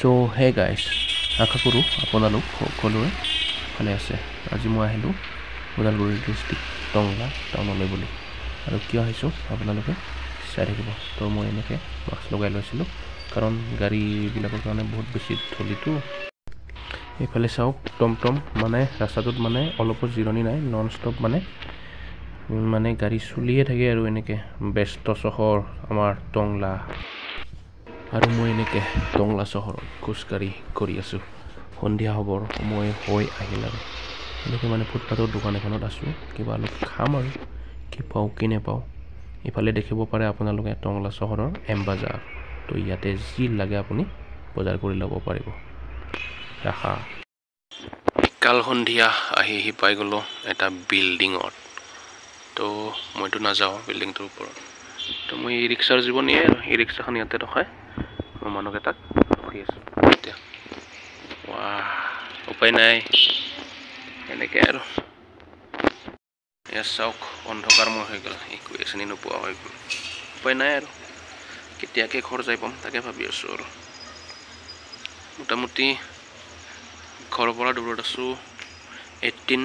চ' হে গাইছ, আশা কৰোঁ আপোনালোক সকলোৰে ভালে আছে। আজি মই আহিলোঁ ওদালগুৰি ডিষ্ট্ৰিক্ট টংলা টাউনলৈ বুলি। আৰু কিয় আহিছোঁ আপোনালোকে চাই থাকিব। তো মই এনেকৈ মাস্ক লগাই লৈছিলোঁ, কাৰণ গাড়ীবিলাকৰ কাৰণে বহুত বেছি ধূলিটো। এইফালে চাওক, টমটম মানে ৰাস্তাটোত মানে অলপো জিৰণি নাই, নন ষ্টপ মানে মানে গাড়ী চলিয়ে থাকে আৰু এনেকৈ ব্যস্ত চহৰ আমাৰ টংলা। আৰু মই এনেকৈ টংলা চহৰত খোজকাঢ়ি কৰি আছোঁ। সন্ধিয়া হ'বৰ সময় হৈ আহিল আৰু এনেকৈ মানে ফুটপাথৰ দোকান এখনত আছোঁ, কিবা অলপ খাম আৰু কি পাওঁ কি নাপাওঁ। ইফালে দেখিব পাৰে আপোনালোকে টংলা চহৰৰ এম বজাৰ। তো ইয়াতে যি লাগে আপুনি বজাৰ কৰি ল'ব পাৰিব। ৰাখা, কাল সন্ধিয়া আহি আহি পাই গ'লোঁ এটা বিল্ডিঙত। তো মইতো নাযাওঁ বিল্ডিংটোৰ ওপৰত, তো মই ই ৰিক্সাৰ জীৱনীয়ে আৰু ই ৰিক্সাখন ইয়াতে ৰখাই মই মানুহকেইটাক ৰখি আছোঁ এতিয়া। উপায় নাই, এনেকৈ আৰু। এয়া চাওক, অন্ধকাৰময় হৈ গ'ল, একোৱে চিনি নোপোৱা হৈ গ'ল। উপায় নাই আৰু, কেতিয়াকৈ ঘৰ যাই পাম তাকে ভাবি আছোঁ। আৰু মোটামুটি ঘৰৰ পৰা দূৰত আছোঁ, 18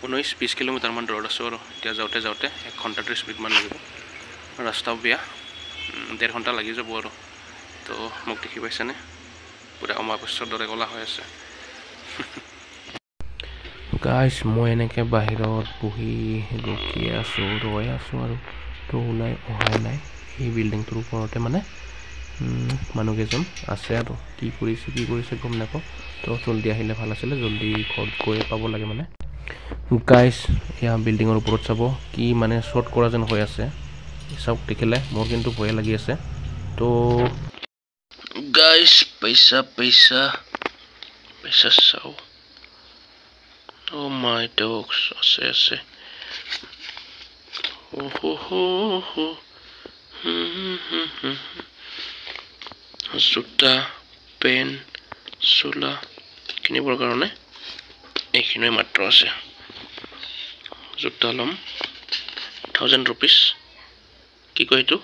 19 20 কিলোমিটাৰমান দূৰত আছোঁ। আৰু এতিয়া যাওঁতে যাওঁতে 1 ঘণ্টা 30 মিনিটমান লাগিব। ৰাস্তাও বেয়া, 1.5 ঘণ্টা লাগি যাব আৰু। তো মোক দেখি পাইছেনে? পূৰা অমাৱস্যাৰ দৰে ক'লা হৈ আছে। গাইছ, মই এনেকৈ বাহিৰত বহি ৰখি আছোঁ, ৰৈ আছোঁ আৰু। তো ওলাই অহাই নাই। এই বিল্ডিংটোৰ ওপৰতে মানে মানুহকেইজন আছে আৰু কি কৰিছে কি কৰিছে গম নাপাওঁ। তো জল্দি আহিলে ভাল আছিলে, জল্দি ঘৰত গৈ পাব লাগে মানে। গাইছ, এয়া বিল্ডিঙৰ ওপৰত চাব কি মানে শ্বৰ্ট কৰা যেন হৈ আছে, চাওক দেখিলে মোৰ কিন্তু ভয়ে লাগি আছে। তো গাইছ, পইচা পইচা পইচা চাওঁ। অ' মাই ডগছ, আছে আছে। জোতা, পেণ্ট, চোলা কিনিবৰ কাৰণে এইখিনিয়ে মাত্ৰ আছে। জোতা ল'ম 1000 ৰুপিজ, কি কয় সেইটো,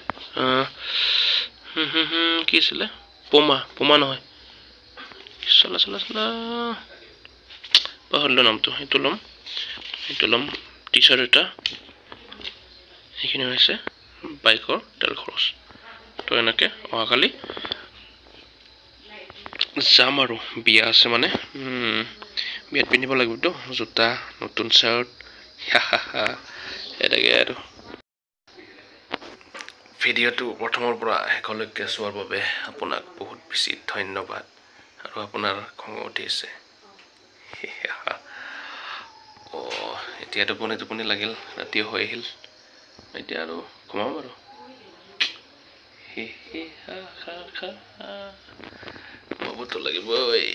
কি আছিলে, পমা, পমা নহয়, চলা চলা চলা পাহৰিলোঁ নামটো। সেইটো ল'ম, সেইটো ল'ম। টি চাৰ্ট এটা। এইখিনি হৈছে বাইকৰ তেল খৰচ। তো এনেকৈ অহাকালি যাম আৰু, বিয়া আছে মানে, বিয়াত পিন্ধিব লাগিবতো জোতা, নতুন চাৰ্ট, এনেকৈ আৰু। ভিডিঅ'টো প্ৰথমৰ পৰা শেষলৈকে চোৱাৰ বাবে আপোনাক বহুত বেছি ধন্যবাদ। আৰু আপোনাৰ খং উঠিছে, অঁ এতিয়া টোপনি টোপনি লাগিল, ৰাতিও হৈ আহিল, এতিয়া আৰু ঘুমাম আৰু। ঘুমাবতো লাগিবই।